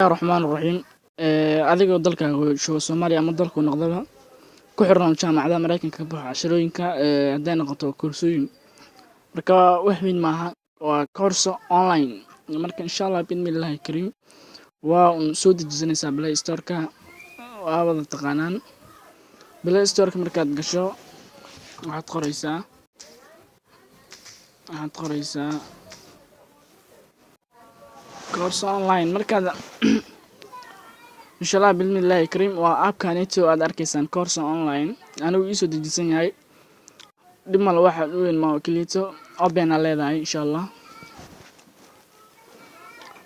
Raxmaan raxiim. Adigoo dalkaaga jooga Soomaaliya ama dalkuu noqdaba ku xiran jaamacadaha Mareykanka ka baxo casharooyinka, hadday noqoto koorsooyin, marka wax weyn maaha, waa course online. Marka insha Allah bismillahi kariim waa un soo dejisanaysaa Play Store-ka, waa wada taqaanaan. Play Store-ka markaad gasho waxaad qoraysaa course online. Markaad insha Allah bismillahi kariim waa app-kaneeto aad arkaysaan, course online, anigu iisoo dejisan yahay. Dhib male, waxa u weyn ma keliyto open aa leedahay. Insha Allah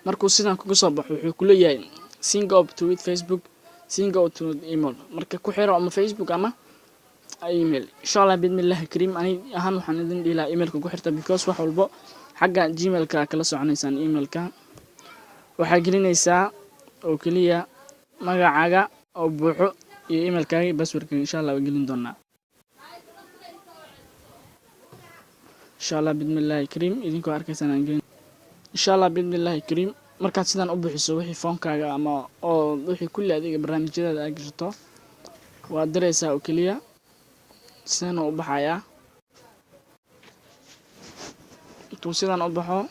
markuu sidan kuga soo baxo wuxuu kuleeyahay "Sign up to with Facebook, sign up to with email". Marka ku xiro ama Facebook ama email. Insha Allah bismillahi kariim ani ahaan waxaan idin dhihi lahaa emailka ku xirta, because wax walbo xagga Gmailka kala soconaysaan. Emailka waxaa gelinaysaa oo keliya magacaaga oo buuxo iyo emailkaaga iyo passwordkaaga. Insha Allah waa gelin doonaa insha Allah bismillahi kariim, idinkoo arkaysaan aan gelin insha Allah bismillahi kariim. Markaad sidan u buuxiso wixii foonkaaga ama oo wixii kulli adiga barnaamijyadaada aad gashato, waad diraysaa oo keliya. Sidan u baxayaa. Intuu sidan u baxo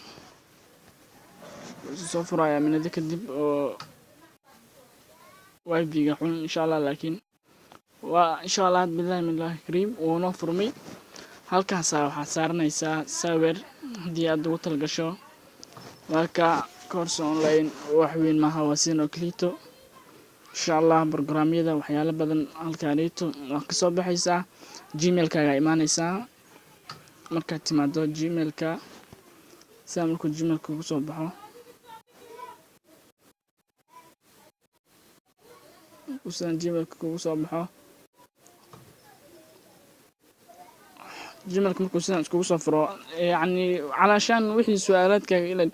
wuxuu soo furayaa minado kadib oo wifi-ga xun insha Allah, laakiin waa insha Allah billahi kariim wuu noo furmay. Halkaasaa waxaad saaranaysaa sawir haddii aad ugu talgasho. Marka course online wax weyn maaha, waa sidan oo kaliito. Insha Allah programyada waxyaalo badan halkaanito waa kasoo baxaysaa. Gmailkaaga imaanaysaa. Markaad timaado Gmailka, sidaa markuu Gmailka kugu soo baxo, sidan Gmailka kugu soo baxo, Gmailka markuu sidan iskugu soo furo, yacni calaashaan wixii su-aalaadkaaga ilan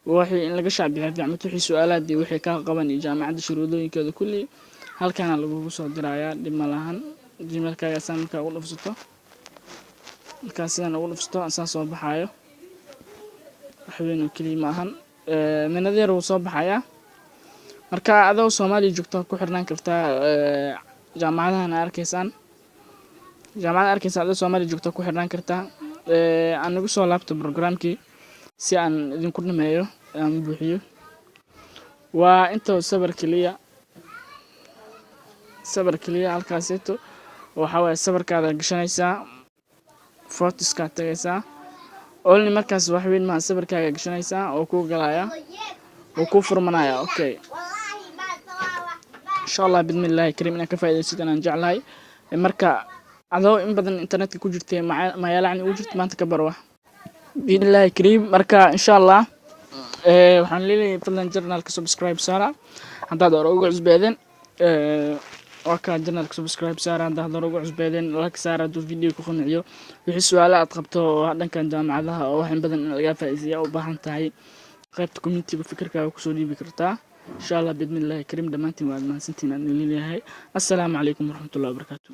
wixii in laga shaabixiyo fiican, wixii su-aalaad iyo wixii kaa qaban iyo jaamacadda shuruudooyinkeeda kulli halkaana lagugu soo dirayaa. Dhib ma lahan. Gmailkaaga saa markaa ugu dhufsato, markaa sidan ugu dhufsato saa soo baxaayo, wax weyn oo keliya ma ahan, minado yar wuu soo baxayaa. Marka adoo Soomaaliya joogto ku xirnaan kartaa jaamacadahan arkaysaan, jaamacada arkaysa adoo Soomaaliya joogto ku xirnaan kartaa. Aan nagu soo laabto programkii si aan idinku dhameeyo, aan buuxiyo. Waa inta sawir keliya, sawir keliya halkaaseeto. Waxaa waaye sawirkaada gashanaysaa, photoskaad tagaysaa only. Markaas wax weyn maaha, sawirkaaga gashanaysaa oo kuu galaya oo kuu furmanaya. Okay, insha Allah bismillahi kariim inaan ka faa'iidaysid anaan jeclahay. Marka adoo in badan internetka ku jirtay mayaalacni ugu jirta, maanta ka bar wax bismillahi kariim. Marka insha Allah waxaan leeyahay fadlan channelka subscribe saara haddaad hore uga cusbeedeen. Waa kaa, channelka subscribe saara haddaad hore uga cusbeedeen, like saara hadduu video ku qanciyo. Wixii su-aalo aad qabto oo dhankan jaamacadaha oo wax in badan in lagaa faa'iidaysiiya u baahan tahay, qaybta communityga fikirkaaga kusoo dhiibi kartaa insha Allah bismillahi kariim. Dhammaantiin waad mahadsantihiin aan idin leeyahay. Assalaamu calaykum waraxmatullahi wabarakaatu.